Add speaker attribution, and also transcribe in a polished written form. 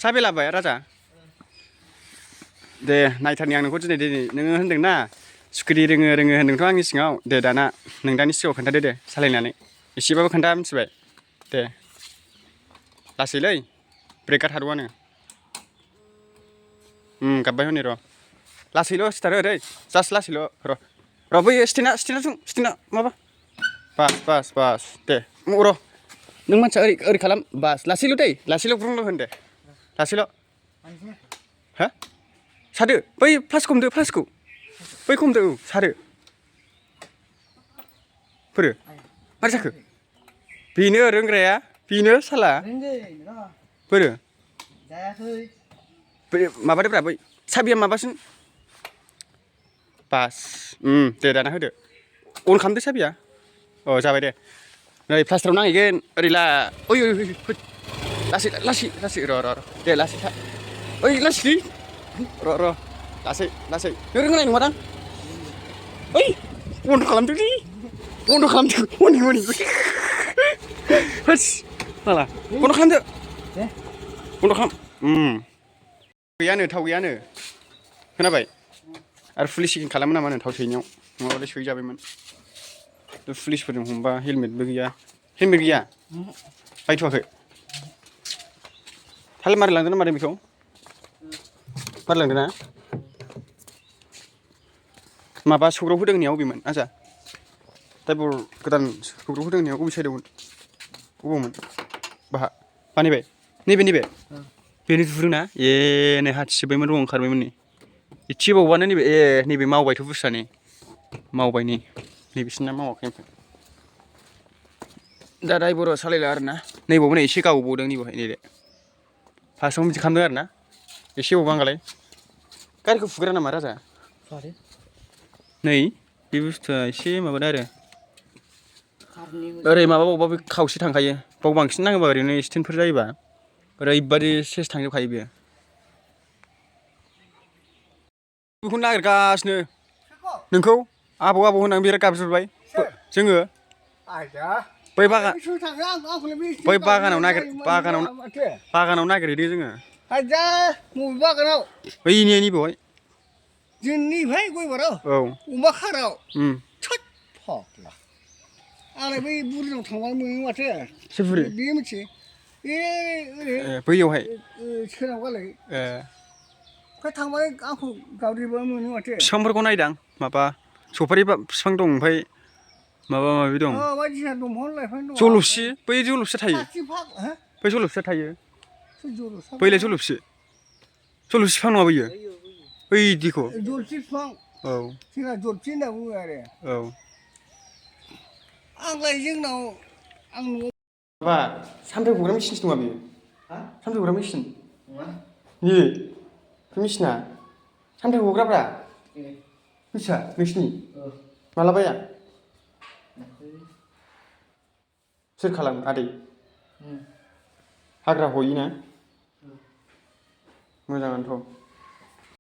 Speaker 1: साबि लाबाय राजा दे नायथारनि आं नोंखौ दिनै नोङो होनदोंना स्कुटि रोङो होनदोंथ' आंनि सिगाङाव दे दाना नोंदानि सिगाङाव खोन्थादो दे सालायनानै एसेबाबो खोन्था मिथिबाय दे लासैलै ब्रेकआ थाद'आनो गाबबाय हनै र' लासैल' स्टार्ट हो दै जास्ट लासैल' र' बै स्टेना माबा बास दे र' नों मानसिया ओरै खालाम बास लासैल' दै लासैल' ब्रुंल' होन दे लासैल' हा सादो बै फ्लासखौ हमदो फ्लासखौ बैखौ हमदो औ सादो फोरो मारै जाखो बेनो रोंग्राया बेनो साला फोरो बै माबादोब्रा बै साबिया माबासिन बास दे दाना होदो अन खालामदो साबिया अ जाबाय दे नै प्लास्टाराव नांहैगोन ओरै ला ओइ लासै र' दे लासै था ओइ लासै र' लासै नों रोंनाय नङादां ओइ बन्द' खालामदोलै बन्द' खालामदो हनै होस माला बन्द' खालामदो बन्द' खालाम थाव गैयानो खोनाबाय आरो पुलिस चेकिं खालामो नामानो थाव सोयैनायाव नङाबालाय सोहैजाबायमोन पुलिसफोरजों हमबा हेलमेट गैया बायथ'वाखै थाल मारि लांदों ना मादों बेखौ मारि लांदों ना माबा सौग्राव होदों होननाया अबेमोन आजा द्राइभार गोदान सौग्राव होदों होननाया अबे साइडआवमोन अबावमोन बाहा बानायबाय नैबे बेनो दुरुंना नै हाथिजोब्बायमोन र' ओंखारबायमोन नै एसे बावबानो नैबे मावबायथ' बुस्थुआ नै मावबाय नै नैबेसिना मावाखै ओमफ्राय दा द्राइभारा सालायला आरोना नैबावबो नै एसे गावबावदों नैबेहाय नैबे फार्स्टआवनो बिदि खालामदों आरोना एसे बावबांगालाय गारिखौ फुग्रा नामा राजा नै बे बुस्थुआ एसे माबादों आरो ओरै माबाबावबा बे खावसे थांखायो बाव बांसिन नाङोबा ओरैनो एक्सिडेन्टफोर जायोबा ओरैबादि सेस थांजोबखायो बेयो बेखौनो नागिरगासिनो नोंखौ आबौ होननानै बिराद गाबज्रिहरबाय जोङो बै बागानाव नागिरहैदों जोङो बैनि बेवहाय
Speaker 2: जोंनिफ्राय गयबाराव
Speaker 1: औ
Speaker 2: अमा खाराव थोद फाग्ला आंलाय बै बुरिनाव थांबानो मोनो माथो
Speaker 1: सोर बुरि
Speaker 2: बे मिथियो ओरै
Speaker 1: बैयावहाय
Speaker 2: सोनाबगालै ओमफ्राय थांबाय आंखौ गाब्रिबा मोनो माथो
Speaker 1: बिफांफोरखौ नायदां माबा सफारि बिफां दं ओमफ्राय माबा माबि दं
Speaker 2: बायदिसिना दंफां लाइफां दं
Speaker 1: जलफि बै जलफिया थायो बै जलफिया थायो बैलाय जलफि बिफां नङा बैयो बैदिखौ
Speaker 2: जलफि बिफां
Speaker 1: औ
Speaker 2: जोंना जलफि होनना बुङो आरो
Speaker 1: औ
Speaker 2: आंलाय जोंनाव आं न'आव
Speaker 1: माबा सामथाइ गग्रा मेचिनसो नङा बेयो सामथाइ गग्रा मेचिन बे मेचिना सामथाइ गग्राब्रा मिथिया नोंसिनि माला बाया सोर खालामो आदै हाग्रा हयोना मोजाङानोथ'